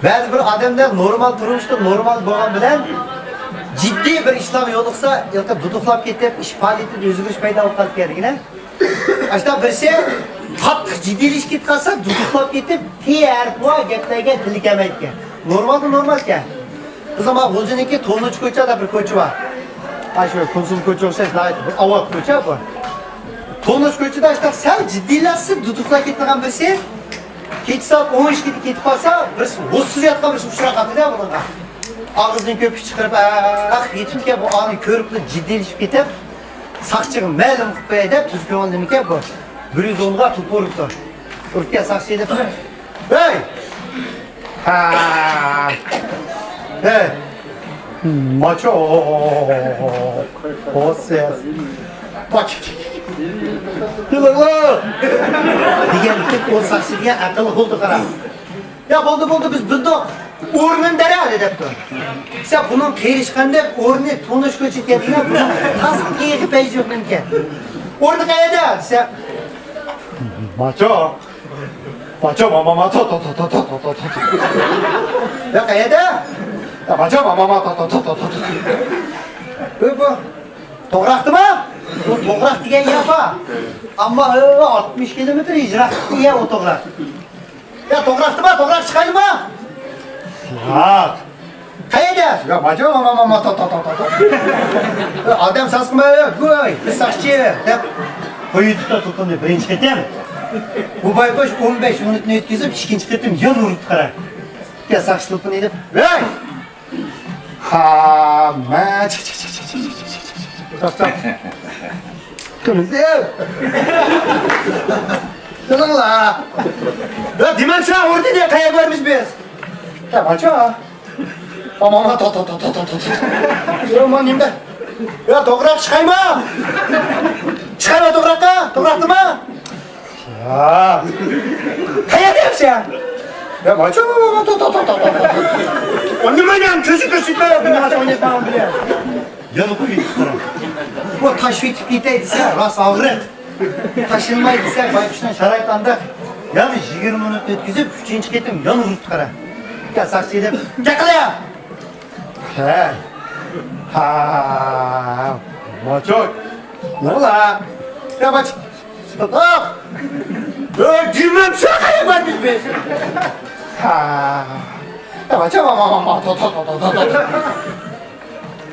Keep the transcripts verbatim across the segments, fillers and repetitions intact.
بەزى بىر ئادەملەر نورمال تۇرمۇشتا نورمال بولغان بىلەن جىددىي بىر ئىشلارغا يولۇقسا، ھېلىقى دۇدۇقلاپ كېتىپ، ئىش پائالىيىتىدە ئۆزگىرىش پەيدا بولۇپ قالىدىكەن دېگىنە. ئاشۇنداق بىرسى قاتتىق جىددىيلىشىپ كېتىپ قالسا، دۇدۇقلاپ كېتىپ، تى ھەرپى بار گەپلەرگە تىلى كەلمەيدىكەن. نورمالدا نورمالكەن. قىزىم، ما غۇلجىنىڭكى تونۇش كوچا دەپ بىر كوچا بار. ئاشۇ كونسۇل كوچا ئوخشاش، ناھايىتى بىر ئاۋات كوچا بۇ. تونۇش كوچىدا ئاشۇنداق سەل جىددىيلەشسە، دۇدۇقلاپ كېتىدىغان بىرسى كېچە سائەت ئون ئىككىدە كېتىپ قالسا، بىرسى ھوشسىز ياتقان بىرسى ئۇچراپ قاپتۇ-دە بۇنىڭغا. ئاغزىدىن كۆپۈك چىقىرىپ، ئاھ، يېتىپتىكەن، بۇ ئانى كۆرۈپلا جىددىيلىشىپ كېتىپ، ساقچىغا مەلۇم قىلىپ قوياي دەپ، تۈز كۆڭۈلدىمىكەن بۇ. بىر يۈز ئونغا تۇپۇرۇپتۇ. ئۇرۇپكەن ساقچى دەپ، ھەي! ھە. ھە. ماچو. خوسەس. باچ. كېلىڭلار. دېگەن گېپى ئۇ ساقچى دېگەن ئەقىل بولدى قارا. يا بولدى، بولدى، بىز بىلدۇق. ئورنىنى دەرھال دەپتۇ. دېسە، بۇنىڭ قېرىشقان دەپ ئورنى تونۇش كوچا ئىكەن دېگەن، بۇنىڭ تازا تېخى پەيزى يوق نېمىكەن. ئورنى قەيەردە؟ دېسە، ماچو. ماچو ماما ما تو تو تو. يا قەيەردە؟ يا ماچو ماما ما تو تو تو. بۇ، بۇ. توغراقتىما؟ بۇ توغراق دېگەن يەر بار. ئەمما، ئە، ئاتمىش كىلومېتىر يىراقلىقتا يەر ئۇ توغراق. يا توغراقتىما؟ توغراق چىقايلىما؟ ياق. قەيەردە؟ يا ماچو ماما ما تو تو تو تو. ئادەم ساز قىلما، گۇي، بىز ساقچى دەپ قويۇۋېتىپتۇ تۇلپۇننى بىرىنچى قېتىم. بۇ بايقۇش ئون بەش مىنۇتنى ئۆتكۈزۈپ، ئىككىنچى قېتىم يەنە ئۇرۇپتۇ قارا. يا ساقچى تۇلپۇن ئېلىپ، ھەي! ھا، مە، چىق، چىق، چىق. توختاڭ. كىمدە؟ كېلىڭلار. يا دېمەمسە ئۇردى دە، قەيەرگە بارىمىز بىز؟ يا ماچو. ماما تو تو تو. يا ما نېمە؟ يا توغراق چىقايما؟ چىقايما توغراققا؟ توغراقتىما؟ يا. قەيەردە ياتىسەن؟ يا ماچو ماما تو تو تو تو. ئۇنىمايمەن، كۆزى كۆرسىتمە، بۇنى ئاچ ئويناتماڭ بىلەن. يەنە قويۇپ قارا. بۇ تاشلىۋېتىپ كېتەي دېسە، راست ئاغرىق. تاشلىماي دېسە، بايقۇشنىڭ شارائىتى ئانداق. يەنە يىگىرمە مىنۇت ئۆتكۈزۈپ، ئۈچىنچى قېتىم يەنە ئۇرۇپتۇ قارا. يا ساقچى دەپ، گەپ قىلە! ھە. ھا. ماچوك. نولا. يا باچ. شۇنداق. ئۆي دېمەم ساقايما بىز. ھا. يا باچ، ما، ما، ما، ما، تو، تو.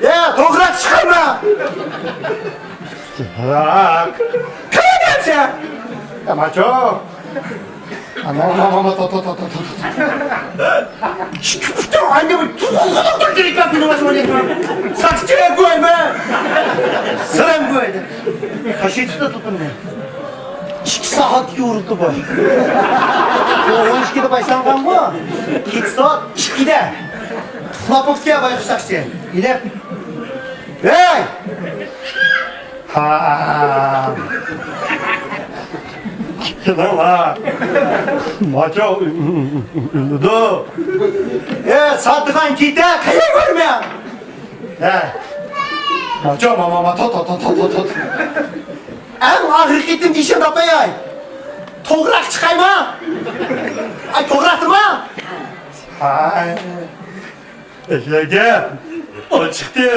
يا، توغراق چىقارما. توغراق. قاياقسەن؟ يا ماچو. ئانا، ئانا، ئانا، تو، تو. ئىككى پۇتۇڭ ئاينى بىر تۇغۇلغۇدۇق دېرىكلەپ مېنى باشىما دەيدۇ. ساقچى گۆرمە. سىرەم گۆردى. تاشلىۋېتىپتۇ تۇلپۇننى. ئىككى سائەتكە ئۇرۇلدى بۇ. بۇ ئون ئىككىدە باشلانغان بۇ. كېچە سائەت ئىككىدە. ئۇخلاپ بوپتىكەن بايقۇش ساقچى. ئېلىپ. ھەي! ھا. كېلىڭلار. ماچو ئۆلىدۇ. ئە، ساتىغان كېتە، قېنى كۆرمەڭ. ھە. ماچو، ما، ما، ما، تو، تو. ئەڭ ئاخىرقى قېتىم دېيىشىم داپاياي. توغراق چىقايما؟ ئاي، توغراقتىما؟ ھاي. ئەشەگە ئاچىقتى.